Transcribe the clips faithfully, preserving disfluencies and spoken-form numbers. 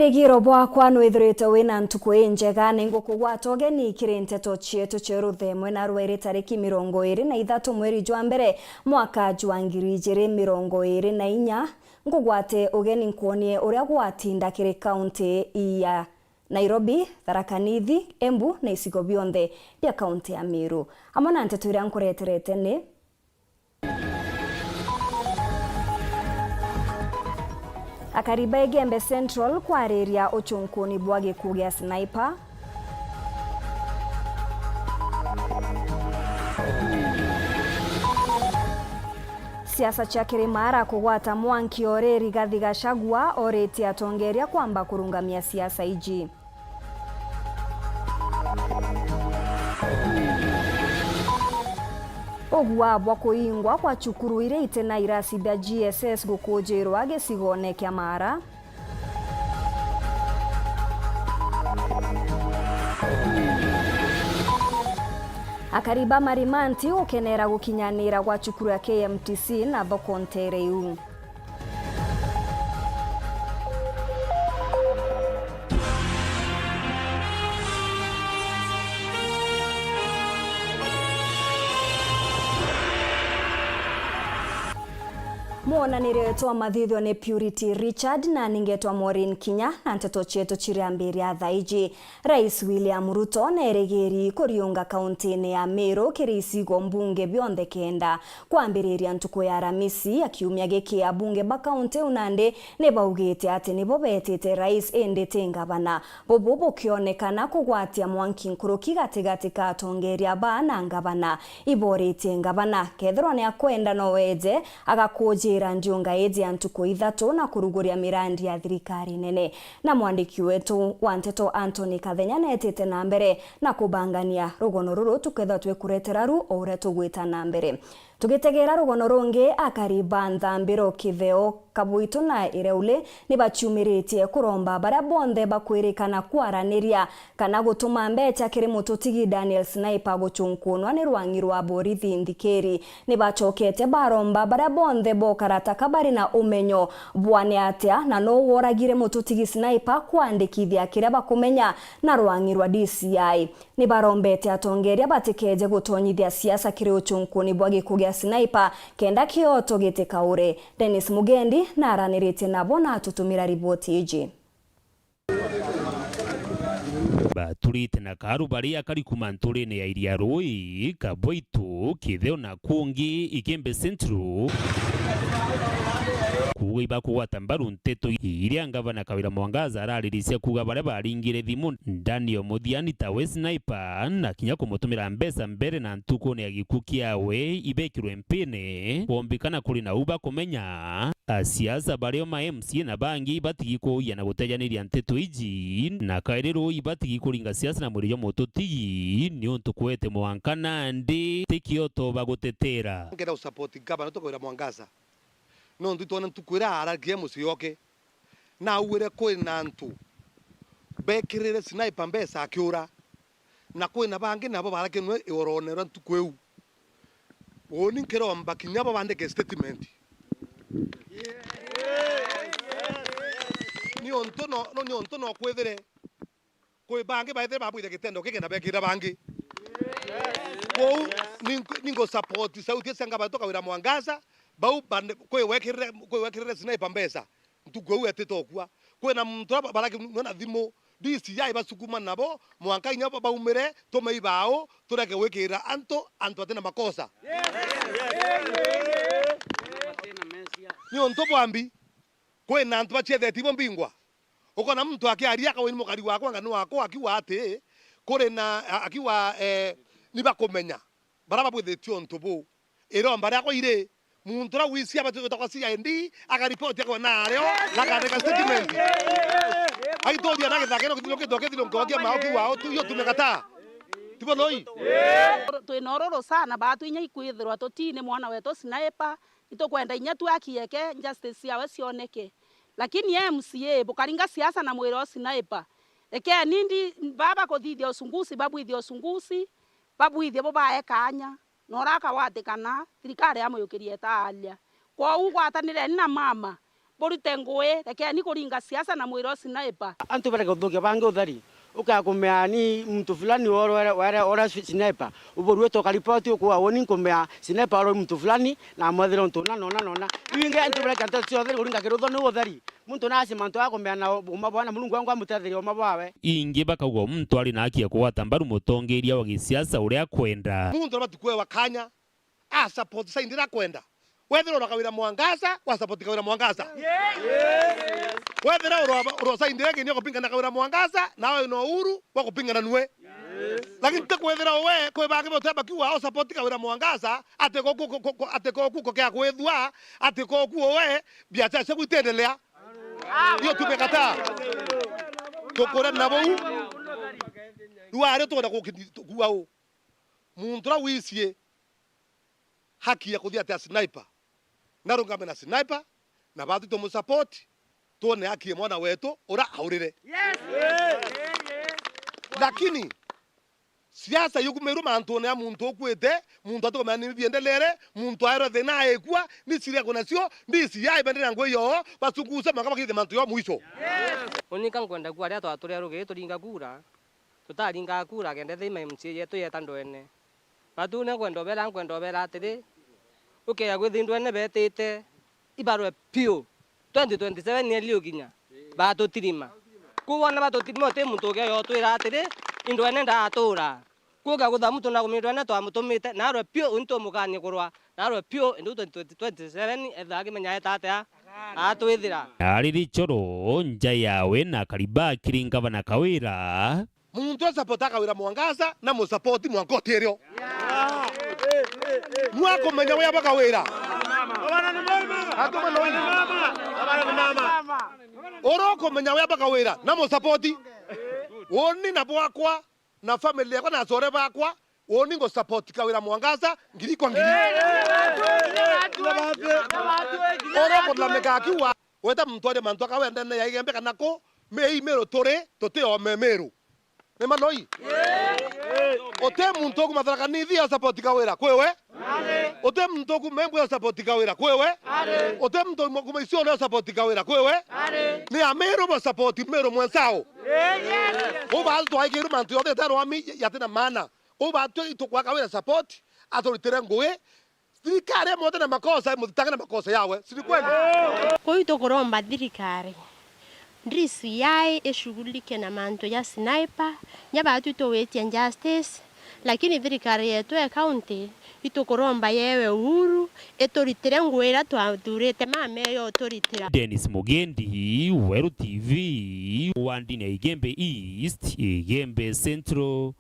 Wigiro bwakwa nwithirite wina ntuku injega, ningukugwata ugeni kiri nteto cietu cia ruthemwe na rweri tariki mirongo iri na ithatu mweri jwa mbere mwaka jwa ngiri ijiri mirongo iri na inya. Nkugwate ugeni nkwonie uria gwatinda kiri kaunti ya Nairobi, Tharaka Nithi, Embu na icigo bionthe bia kaunti ya Meru. Amwe na nteto iria nkureterete ni: Akari ba Igembe Central kwariria ucunkuni bwa gikuu gia Sniper. Siasa cia Kirimara kugwata mwanki ori Rigathi Gachagua oritie atongeria kwamba kurungamia siasa iji. Ugua bwa kuingwa kwa cukuru iria iti na irasi bia G S S gukujirwa gicigone kia Mara. Akari ba Marimanti gukenera gukinyanira gwa cukuru ya K M T C na thoko ntere iu. Mwonanirio wetu wa mathithio ni Purity Richard na ningetwa Maureen Kinya, na nteto cietu ciriambiria thaa iji. Rais William Ruto neerigiri kuriunga kauntiine ya Meru kiri icigo mbunge bionthe kenda. Kwambiriria ntuku ya Aramisi ya kiumia giki, abunge ba kaunti iu nandi ni baugite ati nibo beetite rais indi ti ngavana. Bubu bukionekana kugwatia mwanki nkuruki gatigati ka atongeria baa na ngavana. Iboritie ngavana, kethirwa ni akwenda no eeje agakujira ndiunga iji ya ntuku ithatu na kuruguria mirandi ya thirikari nene. Na mwandiki wetu wa nteto Anthony Kathenya neetite na mbere na kubangania rugono ruru, tukethirwa twikuretera ru o uria tugwita na mbere. Tugitegera rugono rungi, akari ba Nthambiro, Kitheo, Kabuitu na Ireuli ni baciumiritie kuromba baria bonthe bakwirikana kwaraniria kana gutuma mbeca kiri mututigi Daniel Sniper gucunkunwa ni rwang'i rwa borithi nthikiri. Ni bacokete baromba baria bonthe bokarata ka bari na umenyo bwa ni atia na nuu woragire mututigi Sniper kwandikithia kiria bakumenya na rwang'i rwa D C I. Ni barombete atongeria batikeeje gutonyithia siasa kiri ucunkuni bwa gikuu gia Sniper kenda kioto gitikaure. Dennis Mugendi naraniritie nabo na atutumira riboti iji. Baturite na karu bari akari kuuma nturine ya Iria Rui, Kaboitu, Kitheo na kungi Ikembe Central, kuuga ibakugwata mbaru nteto iria ngavana Kawira Mwangaza arariricia kuuga baria baringire thimu Daniel Muthiani tawe Sniper na kinya kumutumira mbeca mbere na ntukune ya gikuu kiawe ibekirwe mpine, bombikana kuri na u bakumenya. Asiasa bario ma M C A na bangi ibatigi kuugia na gutejaniria nteto iji, na kairi ruu ibatigi kuringa siasa na mwiri jwa mututigi, niuntu kwete mwanka nandi ti kioto bagutetera. Ngenda gusupport gavana Ruto Kawira Mwangaza, nontu itwona ntuku iria aragirie mucii oke, na augire kwi na antu bekirire Sniper mbeca akiura, na kwi na bangi nabo barakenwe iorone ria ntuku iu. Uuni nkiromba kinya bo bandike statement. Niuntu no, no, niuntu no kwithire kwi bangi baithire babwithia gitendo giki na bekira bangi. Kwou ning-, ningu support sauti cia ngavana Ruto Kawira Mwangaza, bau bande-, kwi wekirire, kwi wekirire Sniper mbeca. Ntuku iu etite okua. Kwina muntu uria ba-, barakinua na thimu, D C I basukuma nabo, mwanka inya ba-, baumire, tumei bao, tureke gwikira antu, antu batina makosa. Niuntu bwambi, kwina antu bacietheti bo mbingwa. Ukona muntu akiaria, akauga, "Ni mukari wakwa, nganu wakwa," akiuga ati, kuri na, a-, akiuga, eh, ni bakumenya. Bara babwithitie untu buu. Iromba riakwa iri, muntu uria wisi abati gwitagwa C I D, akaripoti akwe nario, na akandika statement. Aituria na githaka ino kithiro kithiro kithiro nkogia mauki wao tu, hiyo tumekataa. Tibo noi? Twina ururu sana, baatwinya ikwithirwa tutini mwana wetu Sniper, itukwenda inya tu akieke, justice ciawe cioneke. Lakini M C A, bukaringa siasa na mwiri o Sniper. Ekeni ndi, baba kuthithia usungusi, babwithie usungusi, babwithie bubae kanya. Na uria akawatikana, thirikari yamuyukiria itaaria. Kwou gwatanireni na mama, Burute ngui, rekeni kuringa siasa na mwire o sniper. Antu bareke guthukia bangi utheri. Ukakumea ni muntu fulani ora, ora, ora sniper. Uburue toka ripoti ukuwa woni nkumea sniper ora muntu fulani na amwethire untu na nona nona. Iu ingi antu bareke nteto cia utheri kuringa kirutho ni utheri. Muntu naci mantu akumea na uma bwana Murungu wangu amutetheria uma bwawe. Ingi bakauga muntu ari na haki ya kugwata mbaru mutongeria wa gisiasa uria akwenda. Muntu abati kwewa kanya a support side iria akwenda. Wethira ura Kawira Mwangaza, wa support Kawira Mwangaza. Wethira ura, ura side iria ingi ni ya kupingana Kawira Mwangaza, nawe no uhuru wa kupingana nue. Lakini ti kwethira we, kwi bangi bote bakiuga o support Kawira Mwangaza, ati ko ku, ku, ku, ati ko ku ko kia kwithua, ati ko ku we, biacara ciaku itendelea. Hiyo tumekataa. Tukure na bou. Riu aria tukwenda kuki-, kuuga u. Muntu uria wicie haki ya kuthia ati a sniper, narungame na sniper, na batwi tumusupport, twone haki ya mwana wetu uria aurire. Lakini siasa yukumirwe mantune ya muntu ukuite, muntu atikumenya ni biendelere, muntu aerwe thina aikua, ni ciria kuna cio, ndisi ya ibendera ngui yoo, basukusa maka bakithie mantu yo mwisho. Unika nkwenda kuuga aria twaturia rugi turinga kura, tutaringa kura kenda thima M C A yetu yeta ndwene. Batu ni nkwenda ubera, nkwenda ubera atiri, ukeya gwithi ndwene betite ibarwe piu. Twenty twenty-seven ni iliukinya, batutirima. Kuu wona batutirima, uti muntu ukeya utwira atiri, indwene ndatura. Kuga gutha muntu na kumindwene twamutumite, narwe piu, uni tumukanie kurwa, narwe piu, indi twenty twenty-seven etha akimenya eta atia atwithira. Ariri choro nja yawe na kariba kiri ngavana Kawira. Muntu asapota Kawira Mwangaza na musapoti mwanka utirio. Nwakumenya wia bwa Kawira. Ura ukumenya wia bwa Kawira na musapoti. Uni na bwakwa na family yakwa na acore bakwa, uni ngu support Kawira Mwangaza ngiri kwa ngiri. Ura ukulamika akiuga, weta muntu aria mantu akawendene ya Igembe kana ku, mei Meru turi, tuti ome Meru. Ni manoi? Uti muntu ukuma Tharaka Nithi ya support Kawira, kwiwe? Uti muntu ukuma Embu ya support Kawira, kwiwe? Uti muntu ukuma Isiolo ya support Kawira, kwiwe? Ni Ameru ba support Meru mwenzao. Uu baatwi twaikirwe mantu yonthe jatarwami, jatina maana. Uu baatwi itukwa Kawira support, aturitire ngui. Thirikari imwete na makosa, imuthitangire na makosa yawe. Si ni kweli? Kuu itukuromba thirikari, D C I ishughulike na mantu ja sniper, nya baatwi tuwitie justice, lakini thirikari yetu ya county itukuromba yewe uhuru, ituritire ngui iria twathurite mama eyo uturitira. Dennis Mugendi, Weru T V, wandini ya Igembe East, Igembe Central,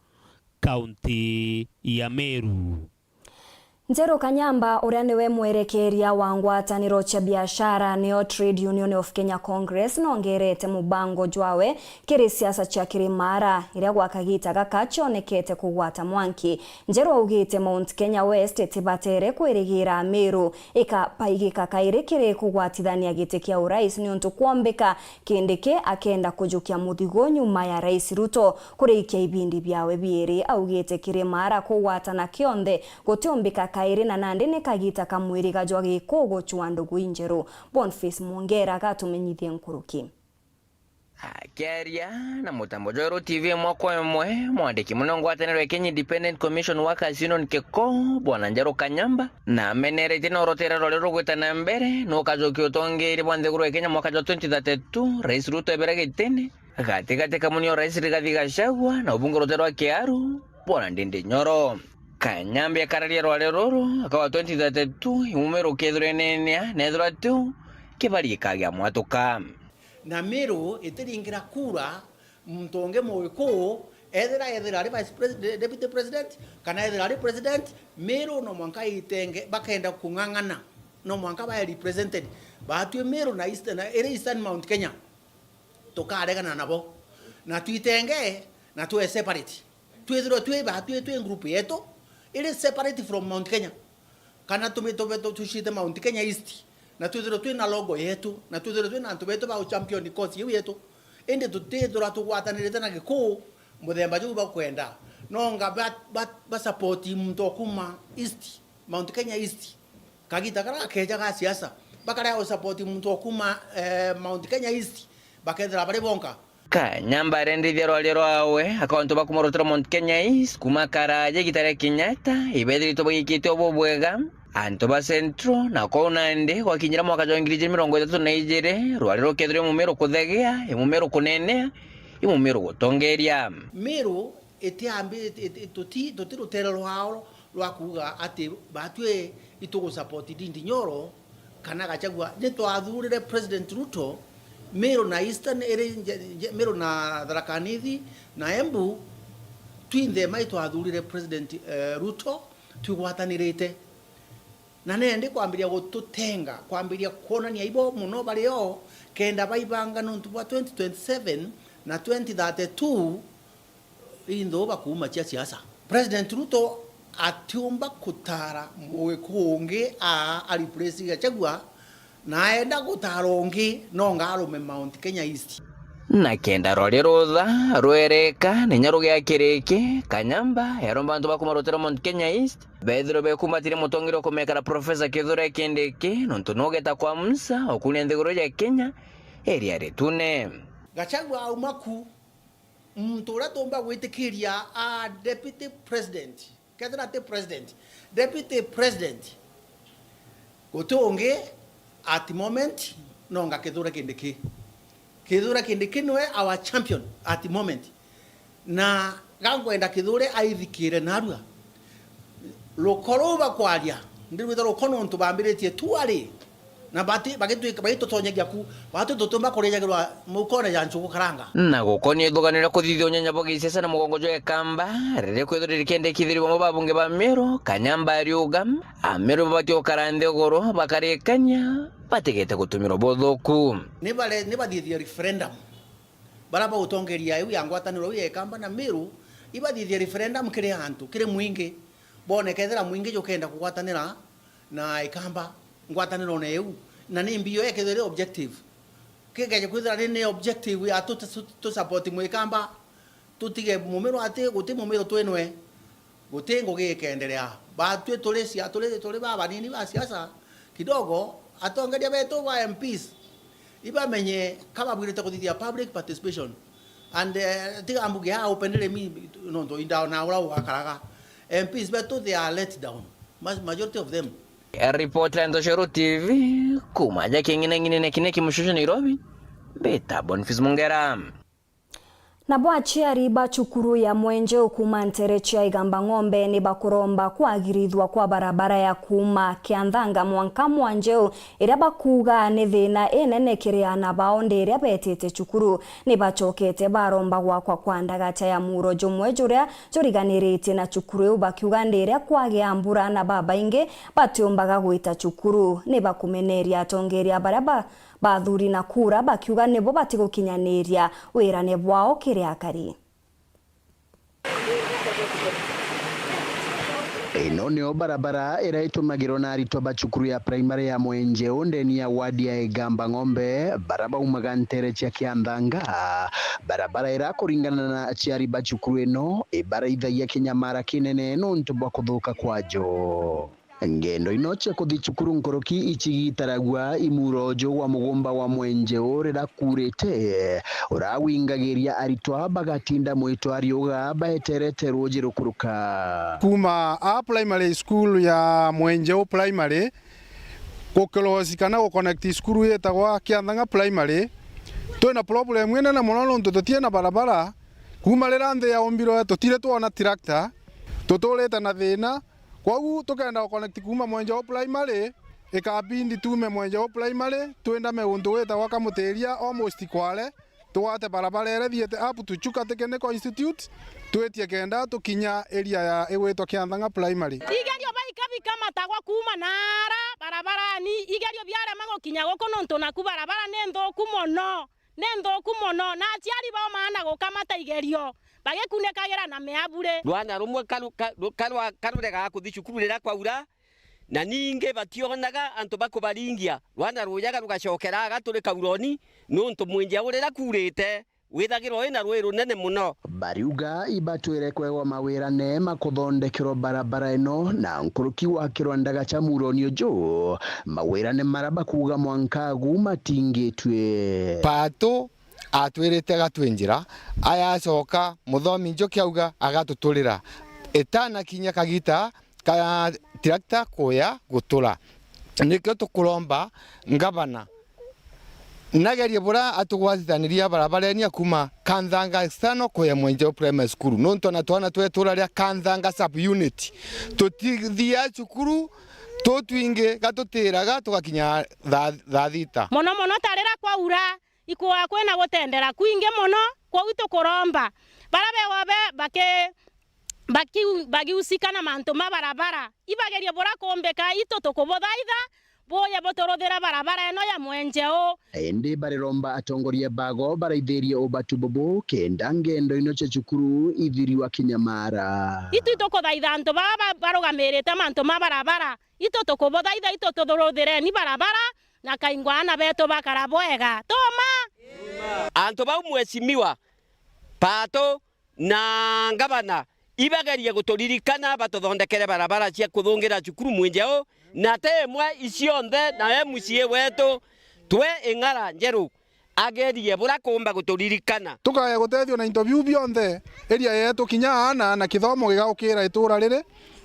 kaunti ya Meru. Njeru Kanyamba, uria niwe mwerekeria wa ngwataniro cia biashara, nio Trade Union of Kenya Congress, nongerete mubango jwawe kiri siasa cia Kirimara, iria gwa kagita gaka cionekete kugwata mwanki. Njeru augite Mount Kenya West itibatere kwirigira Meru ikabaigika kairi kiri kugwatithania giti kia urais, niuntu kwombika Kindiki akenda kujukia muthigo nyuma ya Rais Ruto kurikia ibindi biawe biiri. Augite Kirimara kugwatana kionthe gutiombika kairi, na nandi ni kagita ka mwiriga jwa Gikugu jwa ndugu injeru. Boniface Mwongera agatumenyithia nkuruki. Akiaria na mutambo jwa Weru T V mwaka umwe, mwandiki munene ngwataniro ya Kenya Independent Commission Workers Union, KICO, Bwana Njeru Kanyamba, na ameneretie na urotera rwari rugwita na mbere, nukajukia utongeria bwa nthiguru ya Kenya mwaka jwa twenty thirty-two, Rais Ruto ebera gitini, gatigati ka munio Rais Rigathi Gachagua na ubunge rute rwa Kiaru, Bwana Ndindi Nyoro. Kanyamba ekararia rwari ruru, akauga twenty thirty-two, imume rukethirwa inenia, nethirwa tiu, kibari gikagia mwatuka. Na Meru itiringira kura muntu ungi Mugikuu, ethira, ethira ari vice president, deputy president, kana ethira ari president, Meru no mwanka itenge, bakenda kung'ang'ana, no mwanka bae represented. Baatwi Meru na Eastern, na iri Eastern Mount Kenya, tukaregana nabo. Na twitenge, na twe separate. Twithirwe twi baatwi twi group yetu, iri separate from Mount Kenya. Kana tumi-, tube tu-, tucite Mount Kenya East, na twithirwe twi na logo yetu, na twithirwe twi na antu betu ba champion cause iu yetu. Indi tutithirwa tugwatanirite na Gikuu muthemba juu bakwenda. Nonga ba, ba, ba support muntu o kuma East, Mount Kenya East. Kagita kara gakeja ga siasa, Bakarega gusupport muntu o kuma, eh, Mount Kenya East, bakethira bari bonka. Kanyamba arendithia rwaria rwawe aka antu ba kuma rutiro Mount Kenya East kuma karaja igita ria Kenyatta ibethiritwe bagikite o bubwega. Antu ba Central na kou nandi gwakinyira mwaka jwa ngiri ijiri mirongo ithatu na ijiri, rwaria rukethirwa i Mumiru kuthegea, i Mumiru kunenea, i Mumiru gutongeria. Miru itiambi-, iti-, iti-, tuti, tuti rutere rwao rwa kuuga ati batwi itugusupport Ndindi Nyoro kana Gachagua. Ni twathurire President Ruto, Miru na Eastern iri nje-, nje-, Miru na Tharaka Nithi na Embu, twinthe mai twathurire President, eh, Ruto twigwatanirite. Na nendi kwambiria gututenga, kwambiria kwonania ibo mono bari o, kenda baibanga nontu bwa twenty twenty-seven na twenty thirty-two, inthu bakuuma cia siasa. President Ruto atiumba kutara Mugikuu ungi aa a replace Gachagua, na aenda gutara ungi nonga arume Mount Kenya East. Na kenda rori rutha rwereka ninya rugia kiriki, Kanyamba yaromba antu ba kuma rutiro Mount Kenya East bethirwe bekumbatiria mutongeria ukumekara Professor Kithure Kindiki, nontu nugeta kwa Musa okunia nthiguru ya Kenya iria ritune. Gachagua auma ku, muntu uria tumba gwitikiria a deputy president, kethira ati president, deputy president, guti ungi at moment nonga Kithure Kindiki. Kithure Kindiki niwe our champion at moment. Na gankwenda Kithure aithikire narua. Ruko ruu bakwaria, ndirwita ruko nontu bambiritie tu ari, na bati-, bagitwika, bagitutonyagia ku, batwi tutiumba kurijagirwa mukone ja nchugu karanga. Na gukonia ithuganio ria kuthithia unyanya bwa gisiasa na mugongo jwa Ikamba, riria kwithirwa rikendekithirua bamwe ba bunge ba Miru, Kanyamba ariuga, Amiru babati gukara nthiguru bakarikania, batigete gutumirwa buthuku. Ni bare-, ni bathithia referendum. Baria bagutongeria iu ya ngwataniro iu ya Ikamba na Miru, ibathithie referendum kiri antu, kiri mwingi, bone kethira mwingi jukenda kugwatanira na Ikamba ngwatanirone iu, na ni mbio ekethira iri objective. Kikeja kwithira ri ni objective ya tu, tu, tu support Mwikamba, tutige Mumiru ati guti Mumiru twinwe. Guti ngugi ikenderea. Batwi turi cia-, turi, turi babanini ba siasa kidogo, atongeria betu ba M Ps ibamenye ka babwirite kuthithia public participation. And, eh, tiga mbuge ya openly mi, nontu indaona uria ugakaraga. M Ps betu they are let down. Ma-, majority of them. Ripoti ya Ntoshero T V kuma ja king'inang'inene kine kimushushu Nairobi, mbita Boniface Mungera. Nabo aciari ba cukuru ya Mwenjeu kuuma nteere cia Igamba Ng'ombe ni bakuromba kwagirithua kwa barabara ya kuuma Kianthanga mwanka Mwenjeu, iria bakuuga ni thiina inene kiri aana bao ndi iria beetite cukuru. Ni bacokete baromba gwakwa kwa ndagacha ya muuro jumwe juria juriganiritie na cukuru iu, bakiuga ndi iria kwagia mbura aana babaingi batiumbaga gwita cukuru. Ni bakumeneria atongeria baria ba Bathuri na kura bakiuga nibo batigukinyaniria wirane bwao kiri akari. Ino niyo barabara iria itumagirwa na aritwa ba cukuru ya primary ya Mwenjeu ndeni ya wadi ya Igamba Ng'ombe, bara baumaga ntere cia Kianthanga. Barabara iria kuringana na aciari ba cukuru ino ibaraithagia kinyamara kinene nontu bwa kuthuka kwajo. Ngendo ino cia kuthi cukuru nkuruki icigitaragua i muuro uju wa mugumba wa Mwenjeu riria kuurite, urawingagiria aritwa bagatinda mwito ariuga baeterete ruuji rukuruka. Kuuma aa primary school ya Mwenjeu Primary, guclose kana guconnect cukuru yitagwa Kianthang'a Primary, twina problem inene mono nontu tutina barabara. Kuuma riria nthi yaumbirwe tutiri twona tractor, tuturite na thiina. Kwou tukenda guconnect kuuma Mwenjeu Primary, ikabindi tuume Mwenjeu Primary, twindame guntu gwitagwa Kamutiria, almost Kwale, tugwate barabara iria ithiite up to Chuka Technical Institute, twitie kenda tukinya area ya igwitwa Kianthang'a Primary. Igerio baika bikamatagwa kuuma naara barabarani, igerio biarema gukinya guku nontu naku barabara ni nthuku mono. Ni nthuku mono, na aciari baumaga na gukamata igerio bagikunikagirana miaburi. Rwana rumwe karu-, ka-, ru-, karwa-, karuregaga kuthi cukuru riria kwaura, na ningi bationaga antu bakubaringia. Rwana rujaga rugacokera aga turi kauroni, nuntu Mwenjeu riria kuurite, withagirwa wina rui runene muno. Bariuga ibatwire kwegwa mawirane ma kuthondekerwa barabara ino na nkuruki gwakirwa ndaga cia muroni uju, mawirane mara bakuuga mwanka agu matingitue. Pato atwirite agatwinjira, aya acoka Muthomi Njuki auga agatuturira. Itanakinya kagita ka tirakta kuya gutura. Nikio tukuromba ngavana nagerie buria atugwatithaniria barabareni ya kuuma Kanthanga External kuya Mwenjeo Primary School, nontu ona twana twa itura ria Kanthanga Sub Unit tutithia cukuru, tutwingi gatutiraga tugakinya thaa, thaa thita. Mono mono tarira kwaura, ikwaa kwina gutendera kwingi mono, kwou tukuromba baria begwa be baki bakiu-, bagiusika na mantu ma barabara, ibagerie buria kuumbika, itu tukubuthaitha buuye buturuthire barabara ino ya Mwenjeo. Indi bariromba atongoria bago baraithirie ubatu bubu kenda ngendo ino cia cukuru ithiriwa kinyamara. Itu itukuthaitha antu baa ba-, barugamirite mantu ma barabara, itu tukubuthaitha, itu tuthuruthireni barabara, na kaingwa aana betu bakara bwega. Tuma! Antu bau mheshimiwa Pato na ngavana ibagerie guturirikana batuthondekere barabara cia kuthungira cukuru Mwenjeo, na ti imwe icionthe, na M C A wetu twe Ing'ara Njeru agerie buria kuumba guturirikana. Tukage gutethua na into biu bionthe, area yetu kinya aana na kithomo gigaukira itura riri,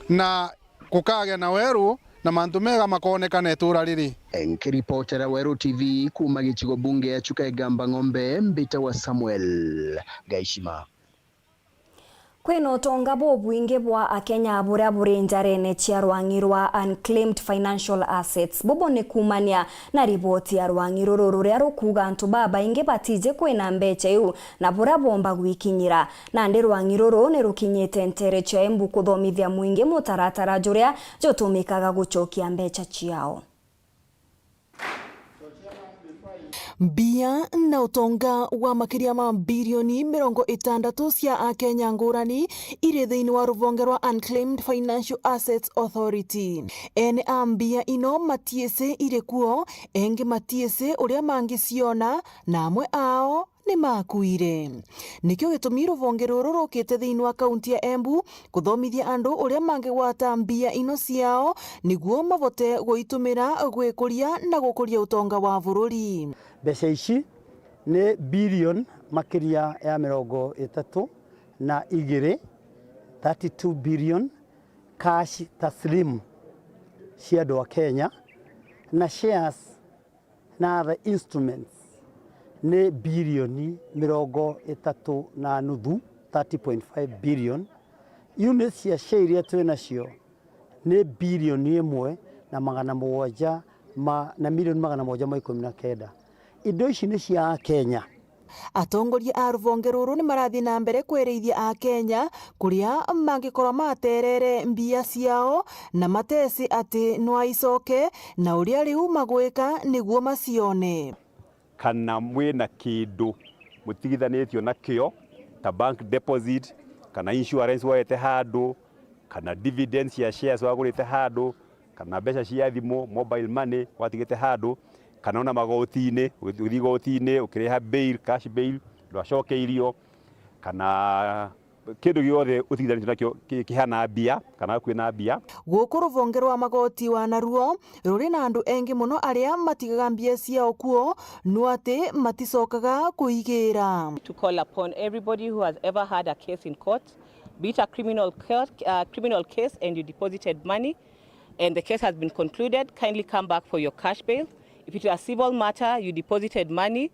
na gukagea na weru na mantu mega makoonekana itura riri. Nkiripotera Weru T V kuuma gicigo bunge ya Chuka Igamba Ng'ombe, mbitagwa Samuel Gaishima. Kwina utonga bubwingi bwa Akenya buria buri njarene cia rwang'i rwa Unclaimed Financial Assets. Bubu ni kuumania na riboti ya rwang'i ruru ruria rukuuga antu babaingi batiji kwina mbecha iu na buria boomba gwikinyira. Nandi rwang'i ruru ni rukinyite nteere cia Embu kuthomithia mwingi mutaratara juria jutumikaga gucokia mbecha ciao. Mbia na utonga wa makiria ma bilioni mirongo itandatu cia Akenya ngurani iri thiini wa ruvonge rwa Unclaimed Financial Assets Authority. Ene a mbia ino matiisi iri kuo, engi matiisi uria mangiciona, na amwe ao ni makuire. Nikio gitumi ruvonge ruru rukite thiini wa kaunti ya Embu kuthomithia andu uria mangigwata mbia ino ciao niguo mabote guitumira gwikuria na gukuria utonga wa bururi. Mbeca ici ni billion makiria ya mirongo itatu na igiri, thirty-two billion, cash taslim cia andu a Kenya, na shares na other instruments ni bilioni mirongo itatu na nuthu, thirty point five billion. Units cia share iria twi nacio ni bilioni imwe na magana mugwanja ma, na milioni magana mugwanja ma ikumi na kenda. Indo ici ni cia Akenya. Atongoria a ruvonge ruru ni marathii na mbere kwereithia Akenya kuria mangikorwa materere mbia ciao na matesi ati no aicoke, na uria riu magwika niguo macione. Kana mwina kindu mutigithanitio nakio, ta bank deposit, kana insurance waete handu, kana dividends ya shares wagurite handu, kana mbeca cia thimu, mobile money, watigite handu, kana ona magotini, ugi-, ugithii igotini, ukiriha bail, cash bail, ndwacokeirio, kana kindu giothe utigithanitue nakio ki-, kihana mbia, kana kwina mbia. Guku ruvonge rwa magoti wa naruo ruri na andu engi mono aria matigaga mbia ciao kuo, no ati maticokaga kuigira. To call upon everybody who has ever had a case in court, be it a criminal court, uh, criminal case and you deposited money and the case has been concluded, kindly come back for your cash bail. If it is a civil matter, you deposited money,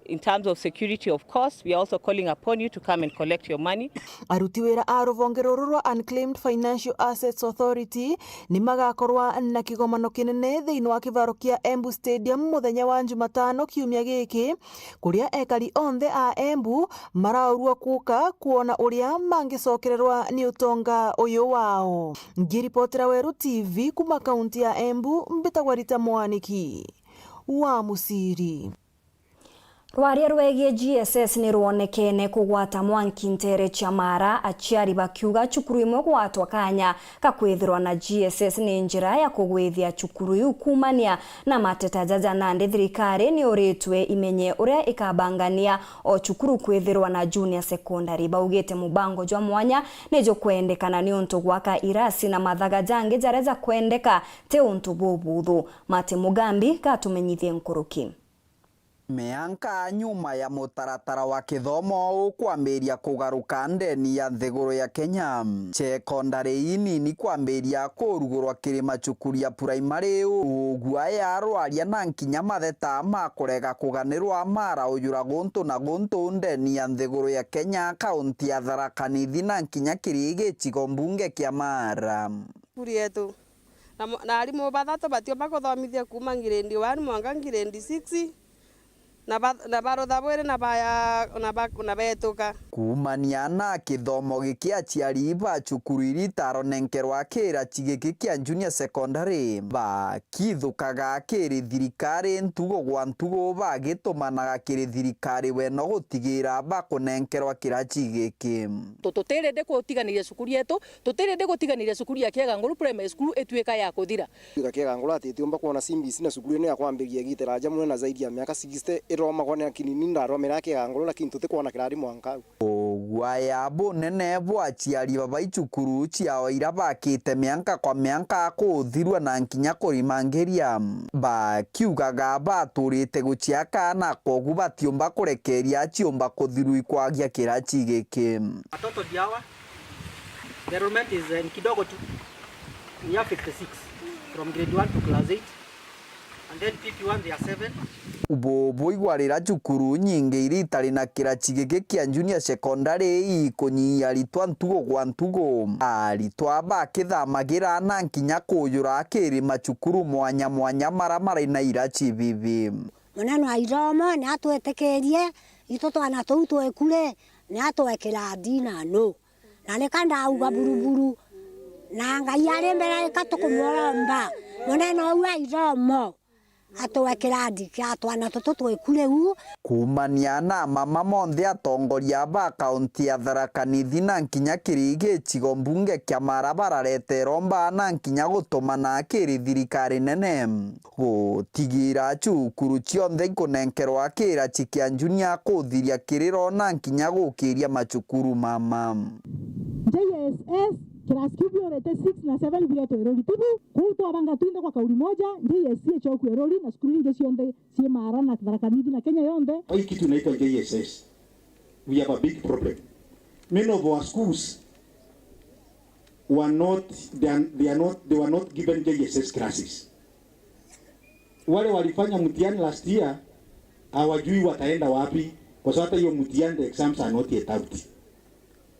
in terms of security, of course, we are also calling upon you to come and collect your money. Aruti wira a ruvonge ruru rwa Unclaimed Financial Assets Authority ni magakorwa na kigomano kinene thiini wa kivaro kia Embu Stadium muthenya wa Jumatano kiumia giki, kuria ekari onthe a Embu maraurua kuuka kwona uria mangicokererwa ni utonga uyu wao. Ngiripotera Weru T V kuuma kaunti ya Embu, mbitagwa Rita Mwaniki wa Musiri. Rwaria rwegie G S S ni rwonekene kugwata mwanki nteere cia Maara, aciari bakiuga cukuru imwe gwatwa kanya ka kwithirwa na G S S ni njira ya kugwithia cukuru iu. Kuumania na mateta jaja nandi, thirikari ni uritwe imenye uria ikabangania o cukuru kwithirwa na junior secondary. Baugite mubango jwa mwanya ni jukwendekana niuntu gwaka irasi na mathaga jangi jaria jakwendeka ti untu bubuthu. Martin Mugambi gatumenyithie nkuruki. Mianka nyuma ya mutaratara wa kithomo ukwambiria kugaruka ndeni ya nthiguru ya Kenya, cekondari inini kwambiria kurugurwa kiri macukuru ya puraimari, ugua ya rwaria na nkinya matheta ma kurega kuganirwa maraujura guntu na guntu ndeni ya nthiguru ya Kenya, kaunti ya Tharaka Nithi na nkinya kiri gicigo mbunge kia Maara. Cukuru yetu na mo-, na arimu bathatu batiumba kuthomithia kuuma grade one mwanka grade six, na ba-, na barutha bwiri na baya, na ba-, na betuka. Kuumania na kithomo giki, aciari ba cukuru iri itaronenkerwa kiraci giki kia junior secondary, bakithukaga kiri thirikari ntugo gwa ntugo, bagitumanaga kiri thirikari weno gutigira bakunenkerwa kiraci giki. Tu-, tutiri ndi kutiganiria cukuru yetu, tutiri ndi gutiganiria cukuru ya Kieganguru Primary School ituika ya kuthira. Tuika Kieganguru ati itiumba kwona C B C na cukuru ino ya kwambiria igitira aja muno na zaidi ya miaka sixty ithomagwa, lakini ni ndathomera Kieganguru, lakini tutikwona kirari mwanka au. Ugwaya bunene bwa aciari baba icukuru ciao ira bakite mianka kwa mianka kuthirua na nkinya kurimangiria, bakiugaga baturite guciaka na kwogu batiumba kurekeria ciumba kuthirua ikwagia kiraci giki. Watoto diawa, the enrollment is, eh, ni kidogo tu. We have fifty-six from grade one to class eight. And then P P one, there are seven. Ubu buigwarira cukuru nyingi iri itari na kiraci giki kia junior secondary ikunyihia aritwa ntugo gwa ntugo. Aritwa bakithamagira na nkinya kujura kiri macukuru mwanya mwanya mara mari na iraci bibi. Munene wa ithomo ni atwitikirie, itu twana tuu twiku ri, ni atwekira ndinanu. Na nika ndauga buruburu, na Ngai ari mbere ika tukumuromba, munene uu wa ithomo atwekira ndinanu twana tutu twiku riu. Kuumania na mama monthe, atongoria ba kaunti ya Tharaka Nithi na nkinya kiri gicigo mbunge kia Maara barareta iromba na nkinya gutumana kiri thirikari nene. Gutigira cukuru cionthe ikunenkerwa kiraci kia junior kuthiria kiriro na nkinya gukiria macukuru mama. J S S class kiu biurite six na seven biretwe Erori tibu. Kuu twabanga twinthe kwa kauli moja, J S C icoku Erori na cukuru ingi cionthe cii Maara na Tharaka Nithi na Kenya yonthe. Hii kitu inaitwa J S S. We have a big problem. Many of our schools were not, they are, they are not, they were not given J S S classes. Wale walifanya mtihani last year hawajui wataenda wapi, kwa sababu hata hiyo mtihani, the exams are not yet out.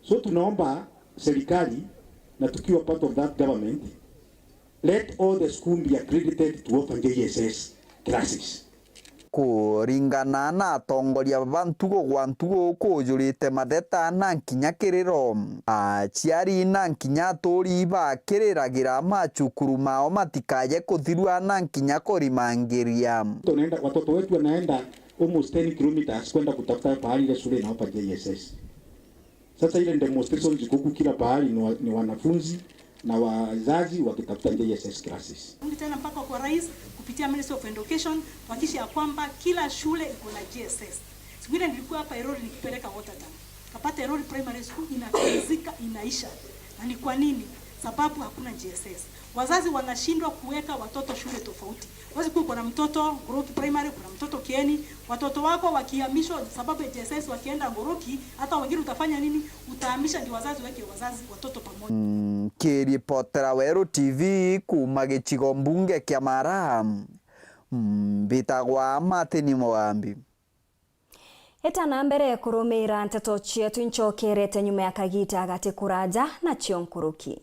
So tunaomba serikali, na tukiwa part of that government, let all the school be accredited to offer J S S classes. Kuringana na atongoria ba ntugo gwa ntugo kujurite matheta na nkinya kiriro, aciari na nkinya aturi bakiriragira macukuru mao matikaye kuthirua na nkinya kurimangiria. Tunaenda, watoto wetu wanaenda almost ten kilometers kwenda kutafuta pahali ile shule inaomba J S S. Sasa ile demonstrations ziko huku kila pahali ni wa-, ni wanafunzi na wazazi wakitafuta J S S classes. Rudi tena mpaka kwa rais kupitia Ministry of Education, tuhakikishe ya kwamba kila shule iko na J S S. Siku ile nilikuwa hapa Erori nikipeleka water tank. Kapata Erori Primary School inafizika, inaisha. Na ni kwa nini? Sababu hakuna J S S. Wazazi wanashindwa kuweka watoto shule tofauti. Huwezi kuwa uko na mtoto Ngoroki Primary, kuna mtoto Kieni. Watoto wako wakihamishwa sababu ya J S S, wakienda Ngoroki, hata wengine utafanya nini? Utahamisha ndio wazazi weke wazazi, watoto pamoja. Mm, kiripotera Weru T V kuuma gicigo mbunge kia Maara, mm, mbitagwa Martin Mugambi. Eta na mbere kurumiira nteto cietu, incokerete nyuma ya kagiita gati kuraja nacio nkuruki.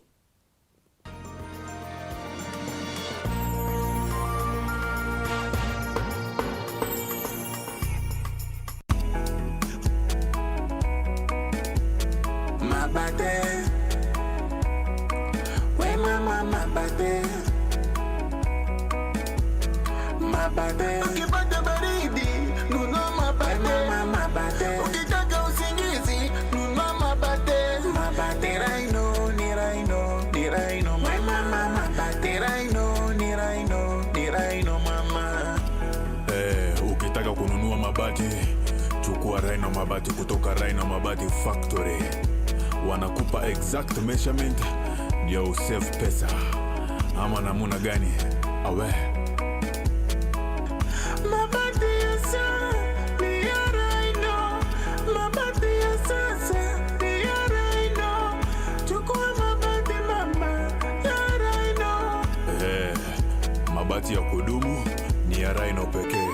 Mabate. We mama, mabate. Mabate. Ukipata baridi, nunua mabate. Mabati kutoka Rhino Mabati Factory. Wanakupa exact measurement ndio usave pesa. Ama namuna gani? Awe. Mabati ya sa-, ni ya Rhino. Mabati ya sasa ni ya Rhino. Chukua mabati mama ya Rhino. Eh, mabati ya kudumu ni ya Rhino pekee.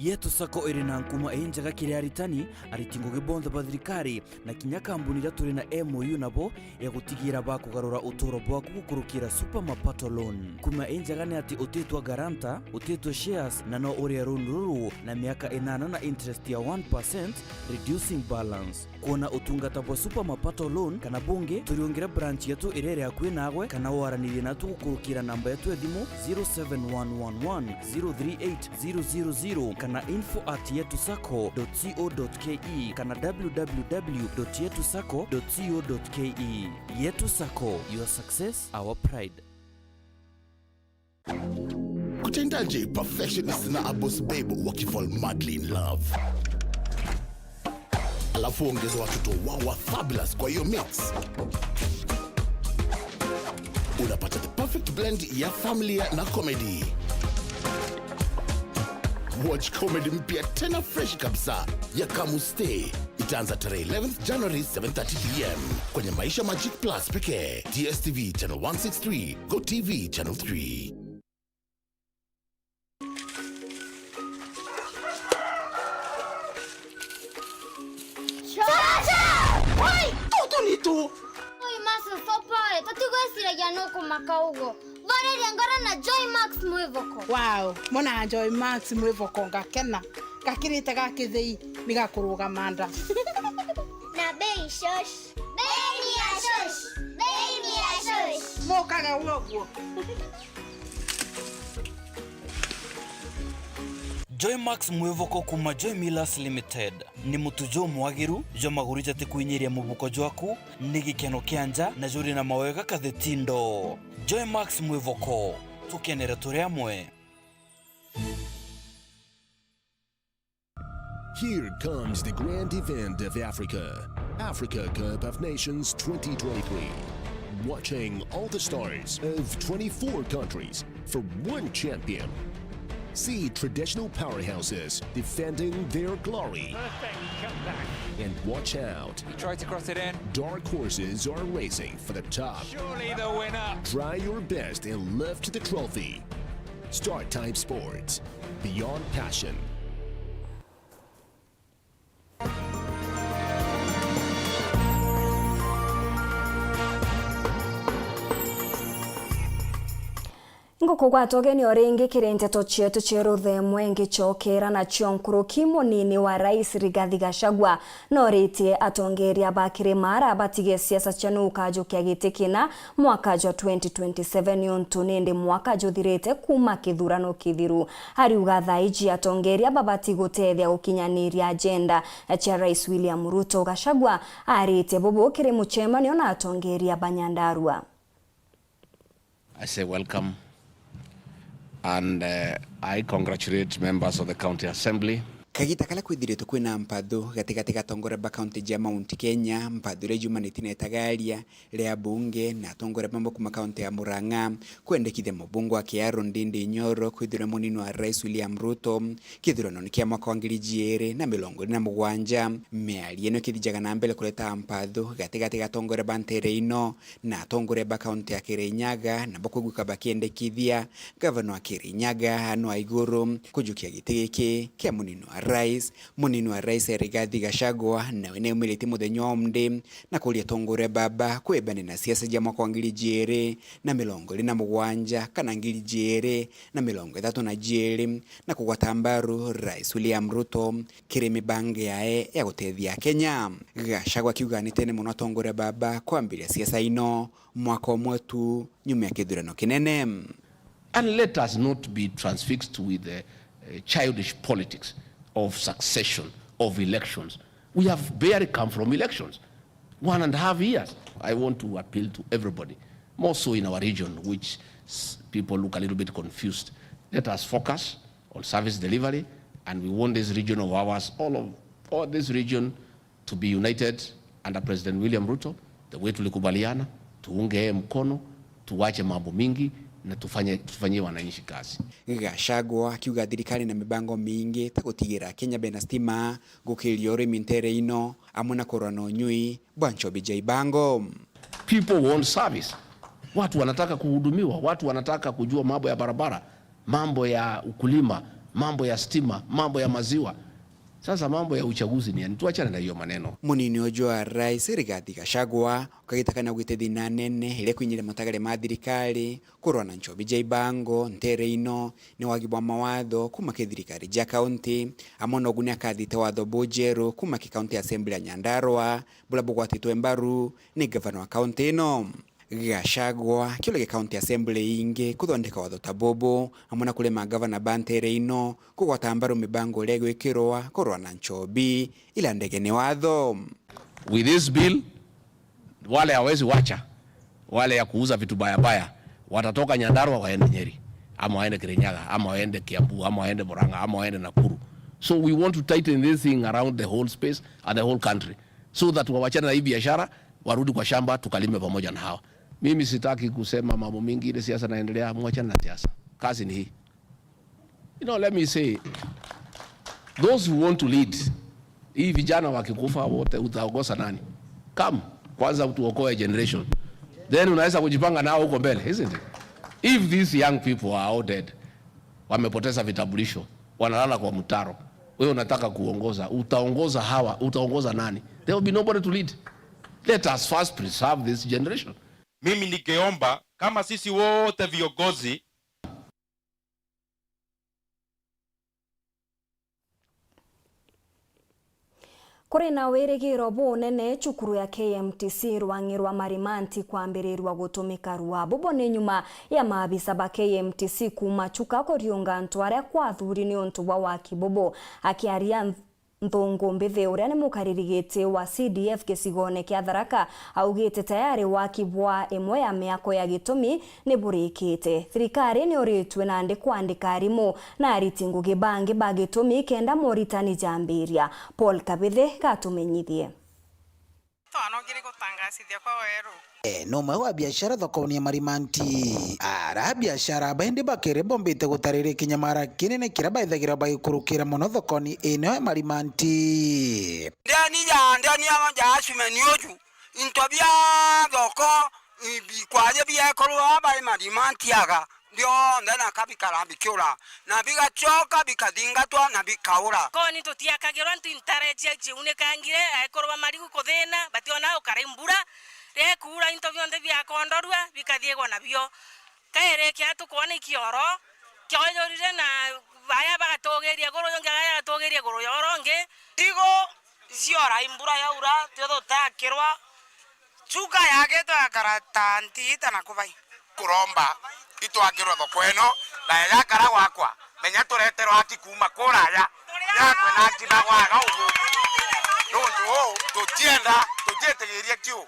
Yetu Sacco iri na nkuma injega kiri aritani, ariti ngugi bonthe ba thirikari, na kinya kambuni iria turi na M O U nabo ya gutigira bakugarura uturo bwaku gukurukira Super Mapato Loan. Nkuma injega ni ati utitwa guarantor, utitwa shares, na no urie loan ruru na miaka inana na interest ya one percent, reducing balance. Kwona utungata bwa Super Mapato Loan kana bungi, turiungire branch yetu iria iri akui naagwe, kana waranirie natu gukurukira namba yetu ya thimu zero seven one one one zero three eight zero zero zero kana info at yetu sacco dot co dot ke kana w w w dot yetu sacco dot co dot ke. Yetu Sacco, your success, our pride. Kutendaje perfectionist na a boss babe wakifall madly in love? Alafu ongeza watoto wao wa fabulous kwa hiyo mix. Unapata the perfect blend ya familia na comedy. Watch comedy mpya tena fresh kabisa ya Kamu Stay. Itaanza tarehe eleventh January, seven thirty p m kwenye Maisha Magic Plus pekee, D S T V channel one six three, Go T V channel three. Chacha! Oi, tutu ni tu. Oi, Max, stop pale. Tatigweciragia nukumaka uguo. Thoriria ngoro na Joy Max Mwivoko. Wow, mona Joy Max Mwivoko ngakena. Gakirite ga kithei ni gakurugama nda. Na bei shosh. Bei ni ya shosh. Bei ni ya shosh. Mukage uguo. Joy Max Mwivoko kuma Joy Millers Limited. Ni mutu jumwagiru jwa maguru jatikwinyiria mubuko jwaku, ni gikeno kia nja na juri na mawega kathetindo. Joy Max Mwivoko, tukenere turi amwe. Here comes the grand event of Africa, Africa Cup of Nations twenty twenty-three. Watching all the stars of twenty-four countries for one champion. See traditional powerhouses defending their glory. Perfect comeback. And watch out. He tried to cross it in. Dark horses are racing for the top. Surely the winner. Try your best and lift the trophy. Start Time Sports. Beyond passion. Ngukugwata ugeni o ringi kiri nteto cietu cia ruthemwe, ngicokera nacio nkuruki. Munini wa Rais Rigathi Gachagua noritie atongeria ba Kirimara batige siasa cia nu ukajukia giti kina mwaka jwa twenty twenty-seven, niuntu nindi mwaka juthirite kuuma kithurano kithiru. Ariuga thaa iji atongeria babati gutethia gukinyaniria agenda cia Rais William Ruto. Gachagua aritie bubu kiri mucemanio na atongeria ba Nyandarua. I say welcome and, uh, I congratulate members of the County Assembly. Kagita karia kwithiritwe kwina mpathu gatigati ga atongoria ba kaunti ja Mount Kenya, mpathu iria iumanitie na itagaria ria bunge na atongoria bamwe kuma kaunti ya Murang'a kwendekithia mubunge wa Kiharu Ndindi Nyoro kwithirwa munini wa Rais William Ruto kithuranone kia mwaka wa ngiri ijiri na mirongo iri na mugwanja. Miario ino ikithijaga na mbere kureta mpathu gatigati ga atongoria ba ntere ino na atongoria ba kaunti ya Kirinyaga, nabo kwiguika bakiendekithia gavana wa Kirinyaga Anne Waiguru kujukia giti giki kia munini wa Rais, munini wa Rais Rigathi Gachagua, nawe niaumiritie muthenya wa umthi na kuria atongoria baba kwibane na siasa cia mwaka wa ngiri ijiri na mirongo iri na mugwanja kana ngiri ijiri na mirongo ithatu na jiiri, na kugwata mbaru Rais William Ruto kiri mibango yae ya gutethia Akenya. Gachagua akiuga anitene mono atongoria baba kwambiria siasa ino mwaka umwe tu nyuma ya kithurano kinene. And let us not be transfixed with the, uh, childish politics of succession, of elections. We have barely come from elections. One and a half years. I want to appeal to everybody, more so in our region, which s-, people look a little bit confused. Let us focus on service delivery, and we want this region of ours, all of, all this region, to be united under President William Ruto, the way tulikubaliana, tuunge yeye mkono, tuwache mambo mingi na tufanye, tufanyie wananchi kazi. Gachagua akiuga thirikari na mibango mingi ta gutigira Kenya bena stima, gukiria urimi ntere ino, amwe na kurwa na unyui bwa nchobi ja ibango. People want service. Watu wanataka kuhudumiwa, watu wanataka kujua mambo ya barabara, mambo ya ukulima, mambo ya stima, mambo ya maziwa. Sasa mambo ya uchaguzi ni yani, tuachane na hiyo maneno. Munini uju wa Rais Rigathi Gachagua ukagita kana gwite thina nene iria kwinyiria matagare ma thirikari kurwa na nchobi ja ibango ntere ino ni wagi bwa mawatho kuma ki thirikari ja kaunti, amwe na uguni akathite watho bujeru kuma ki County Assembly ya Nyandarua buria bugwatitwe mbaru ni gavana wa kaunti ino. Gachagua akiuragia County Assembly ingi kuthondeka watho ta bubu, amwe na kurema gavana ba ntere ino kugwata mbaru mibango iria igwikirwa kurwa na nchobi ila ndege ni watho. With this bill, wale hawezi wacha, wale ya kuuza vitu baya baya, watatoka Nyandarua waende Nyeri, ama waende Kirinyaga, ama waende Kiambu, ama waende Murang'a, ama waende Nakuru. So we want to tighten this thing around the whole space and the whole country, so that wawachane na hii biashara, warudi kwa shamba, tukalime pamoja na hawa. Mimi sitaki kusema mambo mingi, ile siasa naendelea, mwachane na siasa. Kazi ni hii. You know, let me say, those who want to lead, hii vijana wakikufa wote, utaongoza nani? Come, kwanza tuokoe generation. Then unaweza kujipanga nao huko mbele, isn't it? If these young people are all dead, wamepoteza vitambulisho, wanalala kwa mtaro, wewe unataka kuongoza, utaongoza hawa, utaongoza nani? There will be nobody to lead. Let us first preserve this generation. Mimi nikiomba kama sisi wote viongozi. Kuri na wirigiro bunene cukuru ya K M T C rwang'i rwa Marimanti kwambirirua gutumika rua bubu ni nyuma ya maabisa ba K M T C kuuma Chuka kuriunga antu aria kwathuri niuntu bwa waki bubu. Akiaria Nthungu Mbithi, uria ni mukariri giti wa C D F gicigone kia Tharaka, augite tayari waki bwa imwe ya miako ya Gitumi ni burikite. Thirikari ni uritue nandi kwandika arimu na ariti ngugi bangi ba Gitumi kenda moritani jambiria. Paul Kabithi gatumenyithie. Twanogire gutangacithia kwa weru. E, ni umwe wa biashara thokoni ya Marimanti. Ara biashara baindi bakiri bombite gutariria kinyamara kinene kiria baithagira bagikurukira mono thokoni ino ya Marimanti. Ndeni ya, ndeni ya, ya cumeni uju, into bia thoko, i, bikwaje biekorwa bai Marimanti aga. Bionthe naka bikara bikiura, na bigacoka bikathingatwa na bikaura. Koni tutiakagirwa ntu intare cia ciunikangire, aikuru ba marigu kuthina, bationa ukara imbura, riria ikuura into bionthe biakondorua, bikathiigwa nabio. Kairi kia tukwona ikioro, kioyurire na baya bagatugiria iguru, yongi agaya agatugiria iguru ya urongi. Igo ciora, imbura yaura, tio tutakirwa, Chuka yake twakara ta ntiita na kubai. Kuromba itwakirwe thoko ino, na yakara gwakwa, menya tureterwa aki kuuma kuraya, yakwe na aki bagwaga ugu. Nuntu uu, tutienda, tutiitigirie kiu.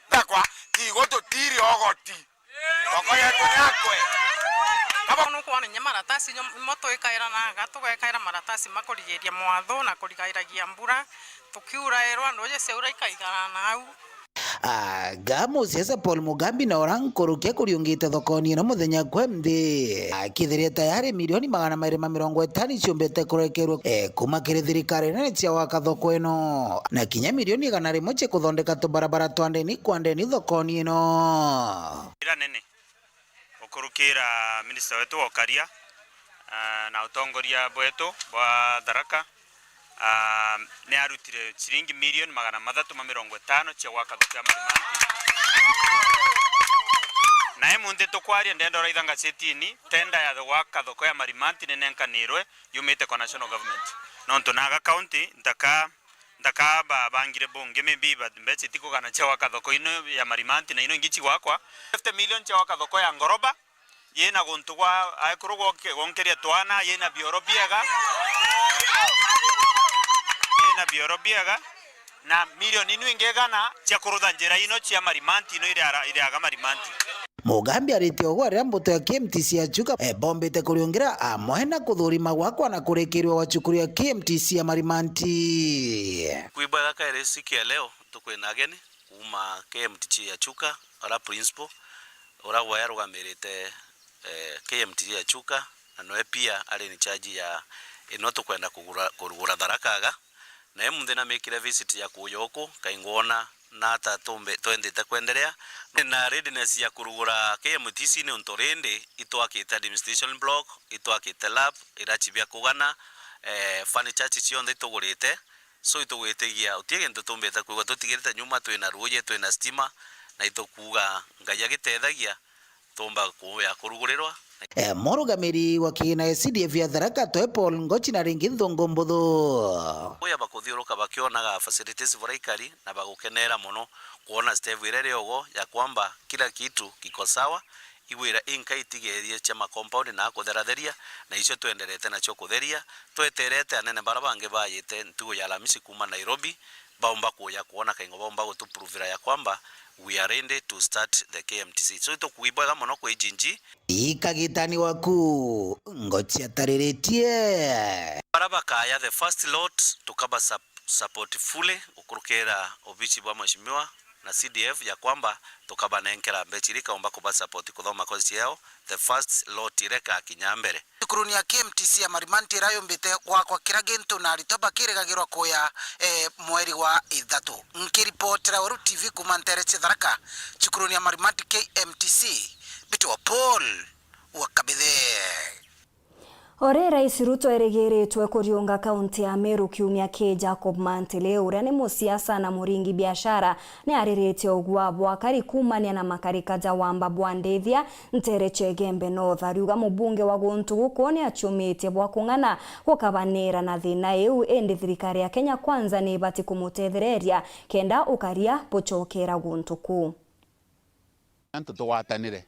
Ndakwa, kigo tutiri ogoti. Thoko yetu ni yakwe. Kaba nukwona inya maratasi nyo-, mo twikaira na aga, tugekaira maratasi makurigiria mwatho na kurigairagia mbura. Tukiurairwa, nduuji ciaura ikaigara na au. Aga musiasa Paul Mugambi na ura nkuruki akuriungite thokoni ino muthenya kwe nthi, akithiria tayari milioni magana mairi ma mirongo itano ciumbite kurekerwa, e, kuma kiri thirikari nene cia gwaka thoko ino, na kinya milioni igana rimwe cia kuthondeka tubarabara twa ndeni kwa ndeni thokoni ino. Ira nene. Gukurukira minista wetu wa ukaria, ah, na utongoria bwetu bwa Tharaka, ah, ni arutire ciringi milioni magana mathatu ma mirongo itano cia gwaka thoko ya Marimanti. Na imunthi tukwaria, ndenda uraitha ngazetini, tenda ya gwaka thoko ya Marimanti ni nenkanirwe yumite kwa national government. Nontu naga county ntaka, ntaka ba-, bangire bungi, maybe ba-, mbeca itikugana cia gwaka thoko ino ya Marimanti na ino ingi cigwakwa. Fifty million cia gwaka thoko ya Ngoroba, yina guntu gwa aikuru gwoke-, gwonkeria twana, yina bioro biega, yina bioro biega, na milioni inu ingi igana cia kurutha njira ino cia Marimanti, ino iriara-, iriaga Marimanti. Mugambi aritie ugwa riria mbuto ya K M T C ya Chuka, eh, bombite kuriungira amwe na kuthurima gwakwa na kurikirua gwa cukuru ya K M T C ya Marimanti. Kwibwega kairi siku ya leo, tukwina ageni kuuma K M T C ya Chuka, ara principal, ura we arugamirite, eh, K M T C ya Chuka, na noe pia ari in charge ya ino tukwenda kugura, kurugura Tharaka aga. Na imunthi namikire visit ya kuuja uku, kaingwona na ata tumbe-, twendete kwenderea. Na readiness ya kurugura K M T C ni untu rindi itwakite administration block, itwakite lab, irachi bia kugana, eh, furniture cionthe itugurite. So itugwitigia uti gintu tumbite kwigua tutigirite nyuma, twina ruuji, twina stima, na itukuuga Ngai agitethagia, tumba kuya kurugurirwa. Eh, murugamiri wa kigina ya C D F ya Tharaka Toy Paul Ngochi na ringi nthungu mbuthu. Kuya bakuthiuruka bakionaga facilities buria ikari na bagukenera mono kwona step iria iri ogo ya kwamba kila kitu kiko sawa, igwira inka itigerie cia ma compound na kutheratheria, na icio twenderete nacio kutheria, tweterete anene bara bangi bayite ntugu ya Alamisi kuuma Nairobi, baumba kuja kwona kaingo baumba gutuprovira ya kwamba we are ready to start the K M T C. So, itukuigua bwega mono kwi G N G. Ikagitani waku, Ngochi atariritie. Bara bakaya the first lot, tukaba sup-, support fully, gukurukira obici bwa mheshimiwa na C D F ya kwamba tukabanenkera mbeca iria ikaumba kuba support kuthoma course yao, the first lot iria ikakinya mbere. Cukuruni ya K M T C ya Marimanti ira yumbite gwakwa kira gintu na aritwa bakirigagirwa kuya, eh, mweri wa ithatu. Nkiripotera Weru T V kuuma ntere cia Tharaka, cukuruni ya Marimanti K M T C, mbitwa Paul wa Kabithe. Ori Rais Ruto erigiritwe kuriunga kaunti ya Meru kiumia ki, Jacob Mantili, uria ni musiasa na muringi biashara, ni ariritie ugua bwa akari kuumania na makarika ja wamba bwa Ndithia, ntere cia Igembe North. Ariuga mubunge wa guntu guku ni aciumitie bwa kung'ana gukabanira na thina iu, indi thirikari ya Kenya Kwanza ni ibati kumutethereria kenda ukaria bucokera guntu kuu. Antu tugwatanire,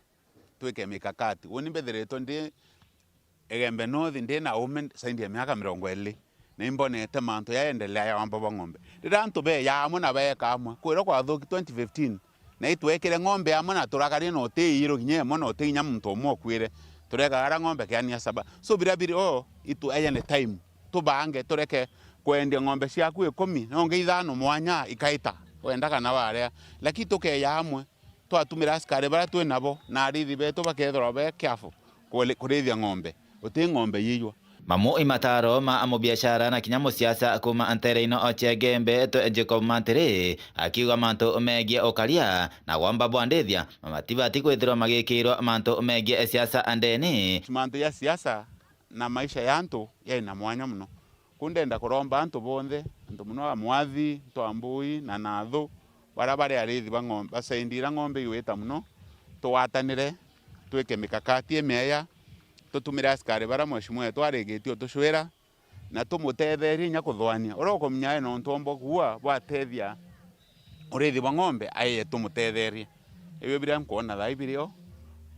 twike mikakati. Uni mbithiritwe ndi Igembe North, ndi na uume zaidi ya miaka mirongo iiri, na imbonete mantu yaendelea ya wamba bwa ng'ombe. Riria antu beeja amwe na beeka amwe, kwirwa kwathuki twenty fifteen, na itwekire ng'ombe amwe na turakaria na uti iiru kinya imwe na uti kinya muntu umwe ukuire, turekaga ara ng'ombe kiania saba. So, biria biri o, itwejane time, tubange, tureke kwendia ng'ombe ciaku ikumi, na ungi ithano mwanya ikaita, wenda kana warea. Lakini tukeeja amwe, twatumira askari baria twi nabo na arithi betu bakethirwa be careful kuri-, kurithia ng'ombe, uti ng'ombe yiiywa. Mamu i mataro ma mubiashara na kinya musiasa kuuma ntere ino o cia Igembe, twe Jacob Mantili, akiuga mantu megie ukaria na wamba bwa Ndithia matibati kwithirwa magikirwa mantu megie siasa ndene. Mantu ya siasa na maisha ya antu yaina mwanya mono. Ku ndenda kuromba antu bonthe, antu mono a Mwathi, antu a Mbui na Nathu, baria bari arithi ba ng'ombe, basaindi iria ng'ombe igwita mono, tugwatanire, twike mikakati imiaya, tutumire askari baria mheshimiwa wetu arigitie utucwira, na tumutetherie inya kuthwania. Uria ukumenya ena untu omba kuua bwatethia urithi bwa ng'ombe, aye tumutetherie. Ibio biria nkwona thaa ii biri o,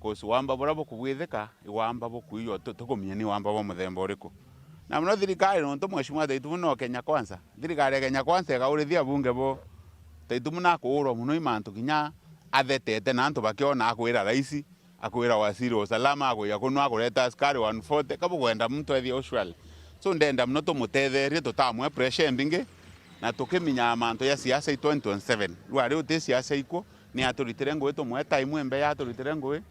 'cause wamba buria bukubwithika, i wamba bukuiywa, tu-, tukumenya ni wamba bwa muthemba uriku. Na mono thirikari, nontu mheshimiwa Taitumu no Kenya Kwanza, thirikari ya Kenya Kwanza ikaurithia abunge bo Taitumu na kuurwa mono i mantu kinya athetete na antu bakiona akwira raisi, akwira waziri wa usalama, akwija kuno akureta askari one forty, ka bukwenda muntu ethie usually. So ndenda mono tumutetherie, tutamwe pressure imbingi, na tukiminyaa mantu ya siasa i twenty twenty-seven. Rwari uti siasa ikwo, ni aturitire ngui tumwe time imbe ya aturitire ngui,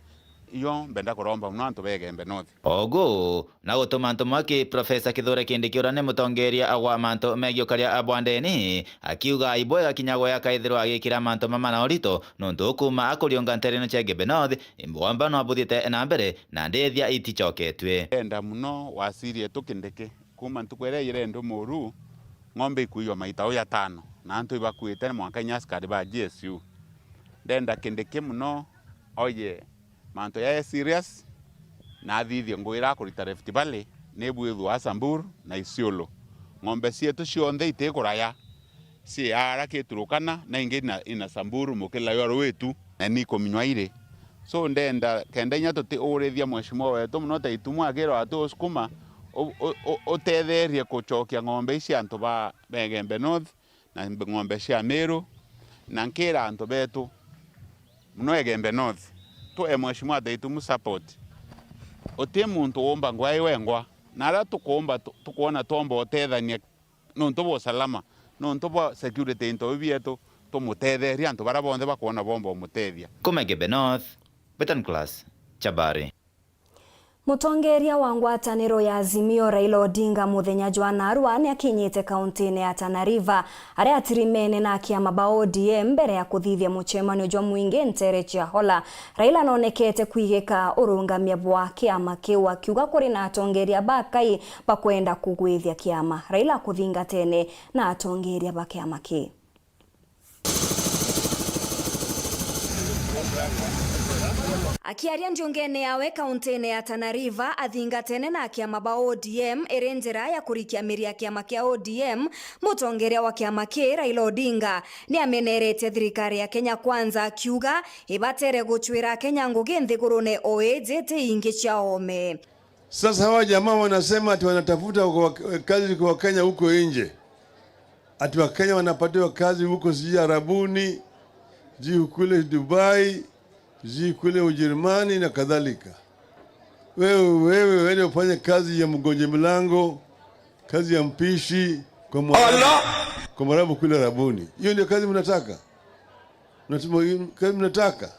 iyo mbenda kuromba mono antu ba Igembe North. Ogu na gutuma antu mwaki Profesa Kithure Kindiki uria ni mutongeria wa mantu megie ukaria bwa ndene, akiuga ibwega kinya gwe akaithirwa agikira mantu mama na urito, nontu ukuma akuriunga ntere ino cia Igembe North, imbwamba no abuthiite na mbere na ndithia iticoketue. Enda mono waziri etu Kindiki, kuma ntuku iria irendwe muru, ng'ombe ikuiywa maita o jatano, na antu ibakuite ni mwanka inya askari ba G S U. Ndenda Kindiki mono oye mantu jae serious, na athithie ngugi iria akurita Rift Valley, ni bwithua Samburu na Isiolo. Ng'ombe cietu cionthe itikuraya, cii ara ki Turkana, na ingi ina, ina Samburu mukila jwa Ruitu, na ni ikuminywa iri. So, ndenda kenda inya tutiurithia mheshimiwa wetu mono ta Itumwa akirwa ati usukuma, u-, u-, u-, utetherie kucokia ng'ombe ici antu ba, ba Igembe North, na ng'ombe cia Meru, na nkira antu betu mono Igembe North, tue mheshimiwa Taitumu support. Uti muntu uumba ngwa i wengwa, na aria tukuumba tu-, tukwona twomba utethania nontu bwa usalama, nontu bwa security into biu bietu, tumutetherie antu baria bonthe bakwona bomba umutethia. Kuma Igembe North, Betan Class, Chabari. Mutongeria wa ngwataniro ya Azimio Raila Odinga muthenya jwa narua niakinyite kauntine ya Tana River, aria atirimene na akiama ba O D M mbere ya kuthithia mucemanio jwa mwingi ntere cia Hola. Raila nonekete kwigika urungamia bwa kiama kiu, akiuga kuri na atongeria bakai bakwenda kugwithia kiama. Raila akuthingatene na atongeria ba kiama kii. Akiaria njungene yawe kauntine ya Tana River, athingatene na akiama ba O D M iri njira ya kurikia miri ya kiama kia O D M, mutongeria wa kiama kii Raila Odinga niameneretie thirikari ya Kenya Kwanza, akiuga ibatere gucwira Akenya ngugi nthigurune o iji ti ingi cia oome. Sasa hawa jamaa wanasema ati wanatafuta kwa, kazi kwa Kenya huko nje. Ati Wakenya wanapatiwa kazi huko sijui Arabuni, sijui kule Dubai, sijui kule Ujerumani na kadhalika. Wewe, wewe, wewe ufanye kazi ya mgonja mlango, kazi ya mpishi kwa Mwarabu, kwa Mwarabu kule Arabuni. Hiyo ndio kazi mnataka? Mnasema hiyo kazi mnataka?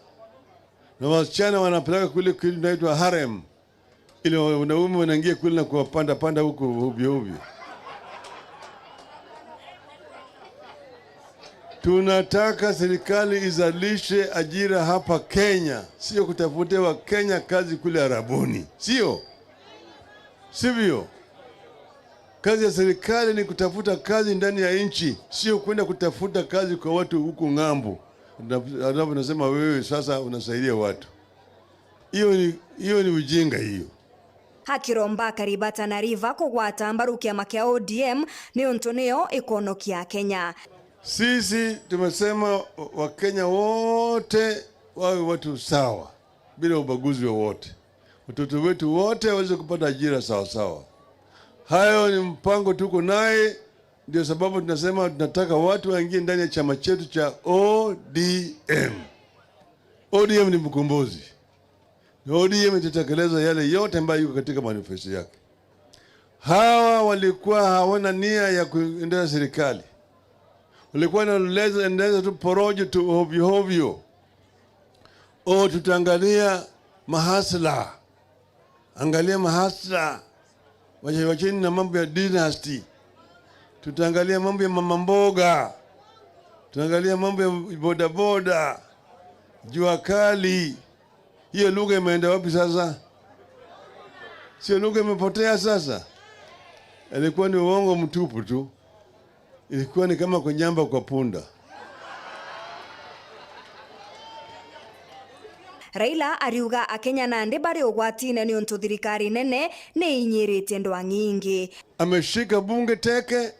Na wasichana wanapeleka kule kitu inaitwa harem. Ile wanaume wanaingia kule na kuwapanda panda huko ovyo ovyo. Tunataka serikali izalishe ajira hapa Kenya, sio kutafutia Wakenya kazi kule Arabuni, sio? Sivyo? Kazi ya serikali ni kutafuta kazi ndani ya nchi, sio kwenda kutafuta kazi kwa watu huko ng'ambo. Alafu unasema wewe sasa unasaidia watu. Hiyo ni, hiyo ni ujinga hiyo. Akiromba akari ba Tana River kugwata mbaru kiama kia O D M niuntu niyo ikonokia Kenya. Sisi tumesema wa-, Wakenya wote wawe watu sawa bila ubaguzi wowote. Watoto wetu wote waweze kupata ajira sawa sawa. Hayo ni mpango tuko naye, ndio sababu tunasema tunataka watu waingie ndani ya chama chetu cha O D M. O D M ni mkombozi. Na O D M itatekeleza yale yote ambayo iko katika manifesto yake. Hawa walikuwa hawana nia ya kuendesha serikali. Walikuwa wanaendeleza, endeleza tu porojo tu ovyo ovyo. O, tutaangalia mahasla. Angalia mahasla. Wacha, wacheni na mambo ya dynasty. Tutaangalia mambo ya mama mboga. Tutaangalia mambo ya bodaboda. Jua kali. Hiyo lugha imeenda wapi sasa? Sio lugha imepotea sasa? Ilikuwa ni uongo mtupu tu. Ilikuwa ni kama kunyamba kwa punda. Raila ariuga Akenya nandi bari ugwatine niuntu thirikari nene ni inyiritie ndwang'i ingi. Ameshika bunge teke,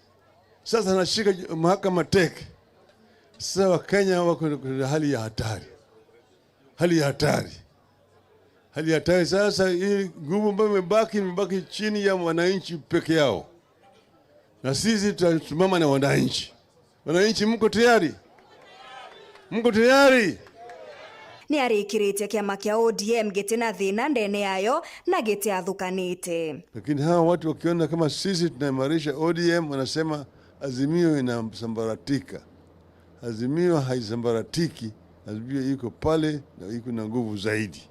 sasa anashika mahakama teke. Sasa Wakenya wako katika hali ya hatari. Hali ya hatari. Hali ya hatari. Sasa hii nguvu ambayo imebaki, imebaki chini ya wananchi peke yao. Na sisi tutasimama na wananchi. Wananchi, mko tayari? Mko tayari? Ni arikiritie kiama kia O D M giti na thina ndene yayo na gitiathukanite. Lakini hawa watu wakiona kama sisi tunaimarisha O D M, wanasema Azimio inasambaratika. Azimio haisambaratiki. Azimio iko pale na iko na nguvu zaidi.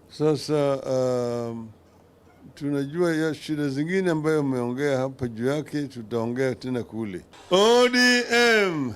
Sasa, um, tunajua ya shida zingine ambayo umeongea hapa juu yake, tutaongea tena kule. O D M.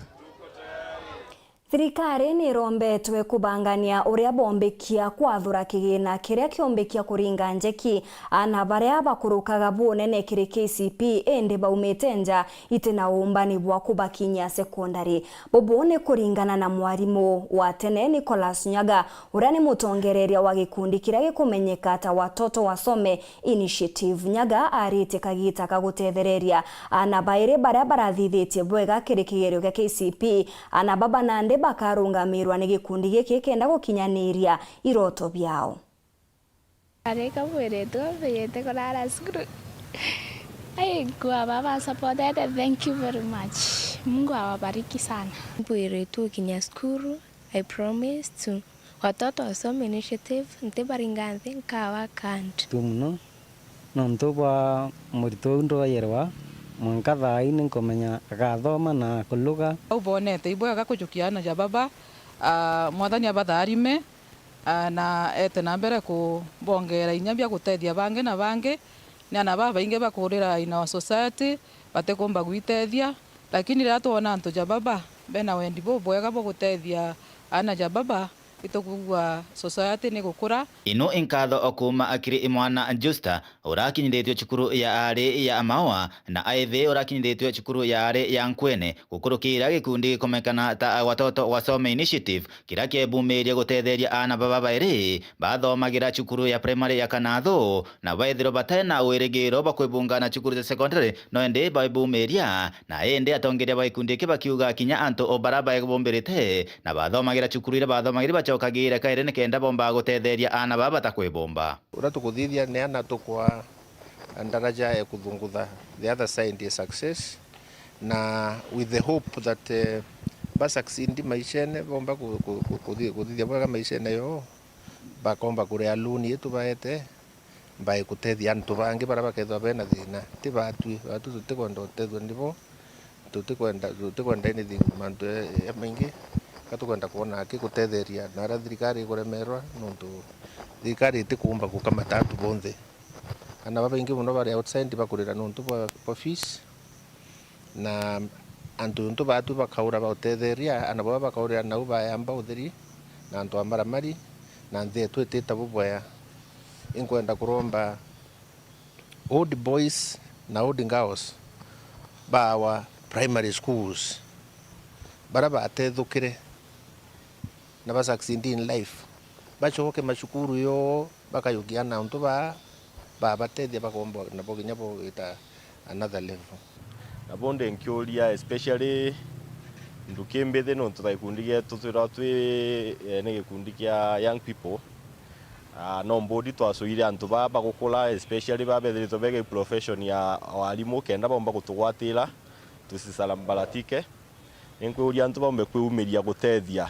Thirikari ni irombetwe kubangania uria bombikia kwathura kigina kiria kiombikia kuringa njeki ana baria bakurukaga bunene kiri K C P, indi baumite nja iti na uumbani bwa kubakinyia sekondari. Bubu ni kuringana na mwarimu wa tene Nicholas Nyaga, uria ni mutongereria wa gikundi kiria gikumenyeka ta Watoto Wasome Initiative. Nyaga arite kagita ka gutethereria ana bairi baria barathithitie bwega kiri kigerio gia K C P. Ana baba nandi bakarungamirwa ni gikundi giki kenda gukinyaniria iroto biao. Arika mwiretu ambiyite kurara cukuru. Ai, nkua baba supportete, thank you very much. Mungu awabariki sana. Mwiretu ukinya cukuru, I promise to Watoto Wasome Initiative, ntibaringa nthi, nkawa kando. Tu muno, nontu bwa murito uu ndwayerwa, mwanka thaa ii ninkumenya agathoma na kuluga. Au bonete ibwega kujukia ana ja baba, ah, Mwathani abatharime, ah, na ete na mbere kubongera inya bia gutethia bangi na bangi. Ni ana babaingi bakurira in our society, batikumba gwitethia, lakini riria twona antu ja baba bena wendi bubwega bwa gutethia ana ja baba, itukwigua society ni gukura. Ino inkatho o kuuma akiri mwana Justa, urakinyithitue cukuru ya aari ya Maua, na Aithi urakinyithitue cukuru ya aari ya Nkwene, gukurukira gikundi gikomekana ta Watoto Wasome Initiative, kiria kiebumiria gutetheria aana baba bairi bathomagira cukuru ya primary ya Kanathu, na baithirwa batena wirigiro bwa kwibunga na cukuru cia secondary, no indi baibumiria. Na indi atongeria ba gikundi giki bakiuga kinya antu o bara baebumbirite na bathomagira cukuru iria bathomagira ibacokagire kairi nikenda bomba gutetheria aana baba batakwibumba. Uria tukuthithia ni ana tukwa daraja ya kuthungutha the other side ya success, na with the hope that, eh, ba succeed maishene, bomba ku-, ku-, ku-, kuthi-, kuthithia bwega maishene yoo, bakomba kuria loan ii tubaete, mbae kutethia antu bangi baria bakethirwa bena thina. Ti batwi, batwi tutikwenda utethua nibo, tutikwenda, tutikwenda anything, mantu ya, ya maingi, ka tukwenda kwona aki gutetheria na aria thirikari ikuremerwa, nontu thirikari itikuumba gukamata antu bonthe. Ana babaingi mono bari outside bakurira nontu bwa, bwa fees, na antu nontu batwi bakaura bautetheria, ana baba bakaurira nau bayamba utheri, na antu a maramari, na nthi yetu itita bubwea. Inkwenda kuromba old boys na old girls ba our primary schools, baria batethukire na ba succeed in life, bacoke macukuru yoo, bakayukia na untu baa babatethia bakomba nabo kinya bogita another level. Na bondi nkiuria, especially nduki mbithi, nontu ta gikundi gietu twirwa twi, eh, ni gikundi kia young people. Ah, no mbodi twacwire antu baa bagukura, especially baa bethiritwe bega profession ya warimu, kenda bomba gutugwatira tusisarambaratike. Inkwiuria antu baumbe kwiumiria gutethia,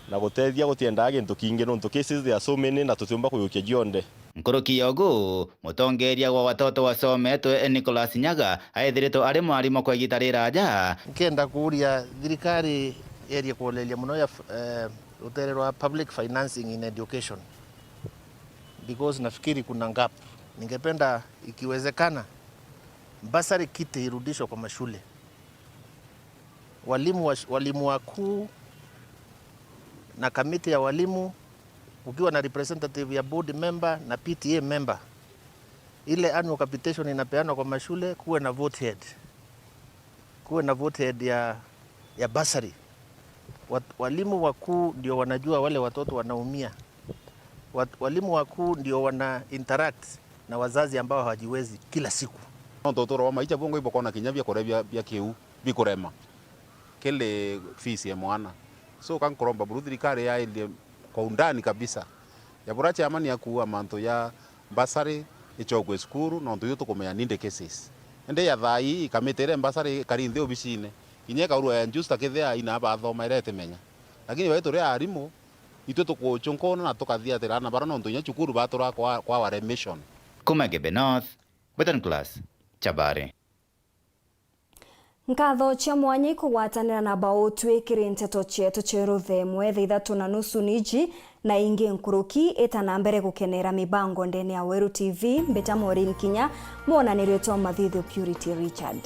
na gutethia gutiendaa gintu kingi, nontu cases there are so many na tutiumba kuyukia jionthe. Nkuruki ya ugu, mutongeria wa Watoto Wasometwe Nicholas Nyaga aithiritwe ari mwarimu kwa igita riraja. Nkenda kuuria thirikari yerie kuoleria mono ya f-, eh, rutere rwa public financing in education, because nafikiri kuna gap. Ningependa ikiwezekana bursary kiti irudishwe kwa mashule. Walimu wa sh-, walimu wakuu na kamiti ya walimu, ukiwa na representative ya board member na P T A member, ile annual capitation inapeanwa kwa mashule, kuwe na vote head. Kuwe na vote head ya, ya bursary. Wat-, walimu wakuu ndio wanajua wale watoto wanaumia. Wat-, walimu wakuu ndio wana interact na wazazi ambao hawajiwezi kila siku. Nontu utuuro bwa maisha bungwa ibukona kinya bia kuria bia, bia kiu bikurema kiri fees ya mwana. So, ka nkuromba buru thirikari yairie kwa undani kabisa. Ya bura chairman akuua mantu ya bursary ichokwe cukuru, nontu iu tukumenya ni indi cases. Indi ya thaa ii, ikamite iria bursary ikari nthi obicine. Kinya ikaurwa ya Justa kethia aina bathoma iria itimenya. Lakini baitu ria arimu, itwe tukuchunkuna na tukathiatira ana bara nontu inya cukuru batura kwa, kwa our mission. Kuma Gebe North, Western Class, Chabari. Nkatho cia mwanya ikugwatanira na bautwi kiri nteto cietu cia ruthemwe thaa ithatu na nusu niji na ingi nkuruki. Ita na mbere gukenera mibango ndene ya Weru T V, mbita Maureen Kinya, mwonanirio twa Mathithio Purity Richard.